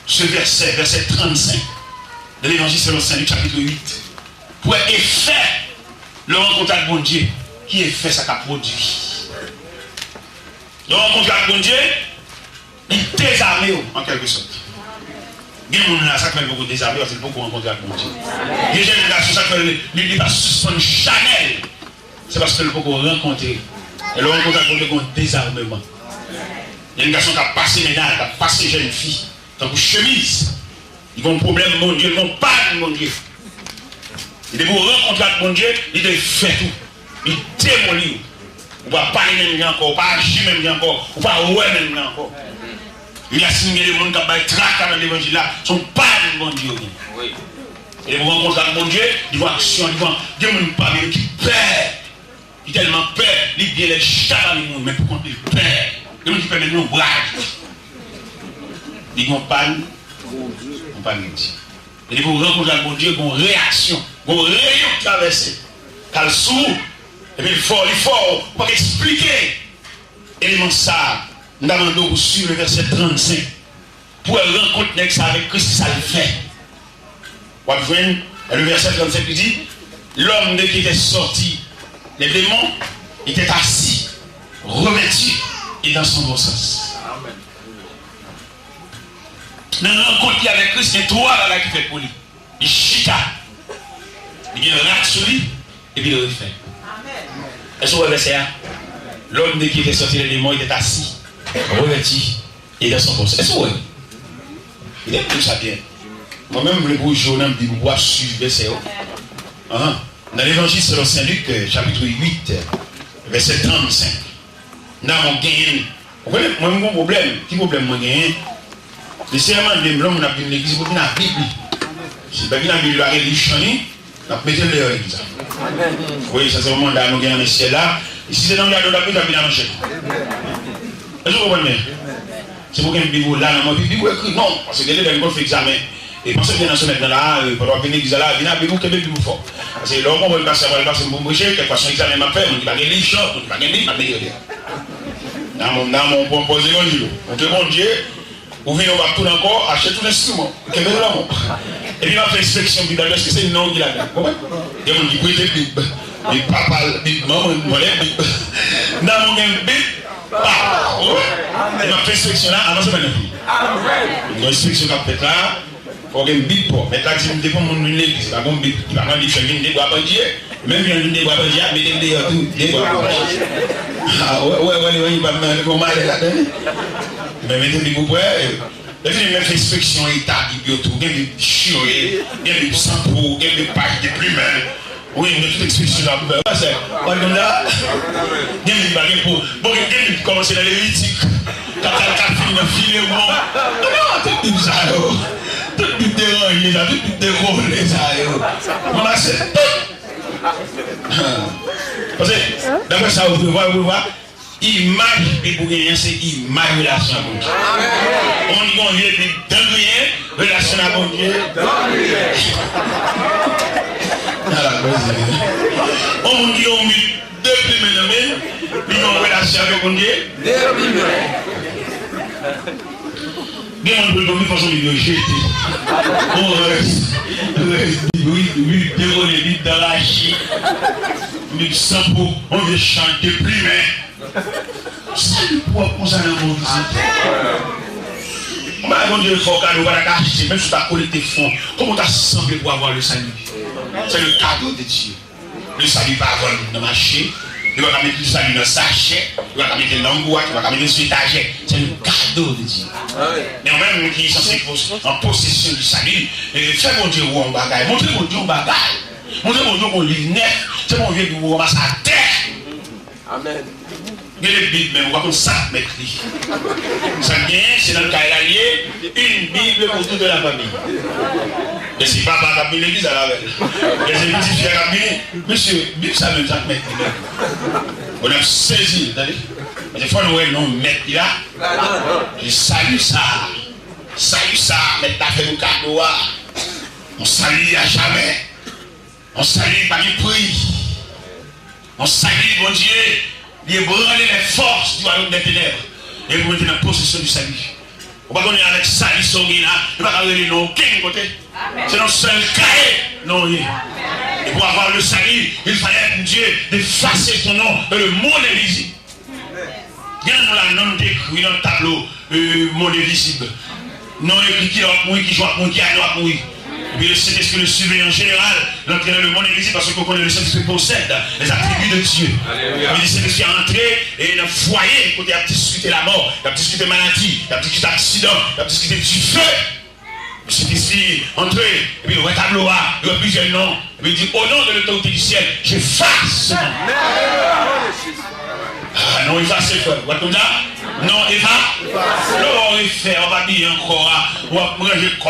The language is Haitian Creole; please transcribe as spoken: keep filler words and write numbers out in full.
se vèsè, vèsè trannsenk de Levanjil selon Sen Lik, chapit uit, pou wè efè lè w rankontre ak Bondye, ki efè sa ka pwodui. Lè w rankontre ak Bondye, li dezame w, an kèlkesòt. Gen moun la, sa k fè l poko dezame w, paske l poko rankontre ak Bondye. Gen jèn gason, sa k fè li, li, li pa sispann chanèl, se paske l poko rankontre. E lè w rankontre ak Bondye, gen yon dezameman. Gen gason k ap pase mennaj, k ap pase jèn fi, tankou chemiz. Li gen yon pwoblèm Bondye, li gen yon pàn Bondye. E depi w rankontre ak Bondye, li defèt ou. Li demoli w. Ou pa pale menm jan ankò, ou pa aji menm jan ankò, ou pa wè menm jan ankò. Jodi a, si n gen de moun k ap bay traka nan levanjil la, se yon pàn Bondye yo gen. E depi w rankontre ak Bondye, li gen aksyon, li gen, gen moun pami nou ki pè. Li tèlman pè, li byen lè l chita pami moun, men poukont li, li pè. Gen moun ki pè menm yon bra. Li gen yon pàn, yon pàn Bondye. E depi w rankontre ak Bondye, gen yon reyaksyon, gen yon reyon k travèse, k al sou ou, epi l fè w, li fè w, ou pa ka eksplike eleman sa a. M ta mande w pou swiv le vèsè trannsenk. Pou wè rankont nèg sa avèk Kris, ki sa l fè. W ap jwenn, nan le vèsè trannsenk, li di, L'homme de qui était sorti les démons était assis, revêtu et dans son bon sens. Nan rankont li avèk Kris, gen twa bagay ki fèt pou li. Li chita, li gen rad sou li, epi l refè. Èske w wè vèsè a? L'homme de qui était sorti les démons était assis, revêtu et dans son bon sens. Èske w wè? Li te di sa byen. Mwen menm, m vle pou w jwe nan Bib ou pou w ap swiv vèsè yo. Ahan. Nan Levanjil selon Sen Lik, chapit uit, vèsè trannsenk. Nan mwen genyen, ou konnen, mwen, m gen yon pwoblèm. Ki pwoblèm mwen genyen? Mesye a mande m, lè yon moun ap vin legliz, pou l vin ak Bib li. Si l pa vin ak Bib li, pa gen liv chan li, n ap mete l deyò legliz la. Wi, sa se yon manda nou gen nan syèl la. E si se nan gade w t ap vin, t ap vin ak manchèt. Èske w konprann byen? Se pou gen Bib ou la nan men w, epi Bib ou ekri. Non, paske gen de lè nou konn fè egzamen. E panse byen nan semèn nan la, e, pandan w ap vin legliz la, vin ak Bib ou, kenbe Bib ou fò. Paske lè w konprann pastè a pral pase m pou m preche, kèlkeswa se yon egzamen m ap fè, moun ki pa gen liv chan, moun ki pa gen Bib, m ap mete yo deyò. Nan men w, nan men w, pran pòz levanjil ou. Montre Bondye, ou vini, ou p ap tounen ankò, achte tout enstriman, kenbe l nan men w. Epi m ap fè enspeksyon Bib la, èske se non w ki ladan l, konprann? Gen moun ki prete Bib, Bib papa l, Bib manman l, vòlè Bib. Nan men w gen Bib, pa, konprann? Epi m ap fè enspeksyon la, avan semèn nan fini. Gen yon enspeksyon k ap fèt la, fò w gen Bib pa w. Mèt la di m, depi yon moun vin legliz, li pa gen Bib, li pa gen Bib, fè l vin de bwa pandye. Menm jan l vin de bwa pandye a, mete l deyò tou, de bwa pandye. A, wè, wè, wè, li pa nan, li gon malè ladan li. Men mete Bib ou prè, e, lè fini, men fè enspeksyon eta Bib yo tou. Gen Bib chire, gen Bib san po, gen Bib paj deplimen. Wi, gen tout enspeksyon la pou fè. Wè, sè, wè, gen la, gen Bib pa gen po. Bon, gen, gen Bib kòmanse nan Levitik, k ap, k ap, k ap fini nan Filemon. Non, tout Bib sa yo. Tout Bib deranje sa, tout Bib dekole sa yo. Ranmase tout. Paske, daprè sa ou prevwa, ou prevwa, imaj Bib ou genyen, se imaj relasyon ak Bondye. Yon moun ki gen yon vye Bib dan griyen, relasyon l ak Bondye. Ala, Bondye. Yon moun ki gen yon Bib deplimen nan men l, li gen yon relasyon avèk Bondye. Gen moun pou l konn fason li yo jete. On rès, rès, wi, wi, devore, li dan rachi. Li san po, on vye chan deplimen. Sali pwòp konsa nan men w vizitè. Mwen, Bondye fè w kado, ou pa ta ka achte, menm si w ta kolekte fon, comment t'as semblé pour avoir le salut? C'est le cadeau de Dieu. Le salut pa vann nan mache. Yo pa ka mete le salut nan sachè. Yo pa ka mete nan bwat. Yo pa ka mete sou etajè. C'est le cadeau de Dieu. Men ou menm ki sanse pos-, an posesyon du salut, e, fè Bondye wè yon bagay. Montre Bondye yon bagay. Montre Bondye yon liv nèf. Se pa yon vye Bib ou ranmase atè. Amèn. Gen de Bib menm, ou pa konn sa k mèt li. Sa k genyen, se nan kay la l ye, une Bible pour toute la famille. Men se papa k ap vin legliz la avè l. Men se pitit fi a k ap vini. Mesye, Bib sa menm, sa k mèt li menm. Bon, n ap sezi, tande. Paske fò nou wè non mèt li la. Se sali sa. Sali sa, mèt la fè nou kado a. On sali a jamè. On sali pa gen pri. On sali, Bondye, li ebranle les forces du royaume des ténèbres. E pou mete nan posesyon du salut. Ou pa konnen avèk sali sa w gen la, yo pa ka rele non w okenn kote. Se nan sèl kaye non w ye. Et pour avoir le salut, il fallait, mon Dieu, d'effacer son nom dans le monde invisible. Gen nou la, non nou te ekri nan tablo euh, monde invisible. Non ekri ki lè w ap mouri, ki jou w ap mouri, ki ane w ap mouri. Epi le Saint-Esprit, le surveillant général, l antre nan le monde invisible paske ou konnen le Saint-Esprit possède les attributs de Dieu. Alelouya. Epi le Saint-Esprit antre e nan fwaye kote y ap diskite lamò, y ap diskite maladi, y ap diskite aksidan, y ap diskite dife. Le Saint-Esprit antre, epi l wè tablo a, l wè plizyè non, epi l di, au nom de l'autorité du ciel, j'efface ce nom. Ah, non efase, frè. Ou konn sa? Non efase. Lè w refè, w ap abiye ankò a, w ap ranje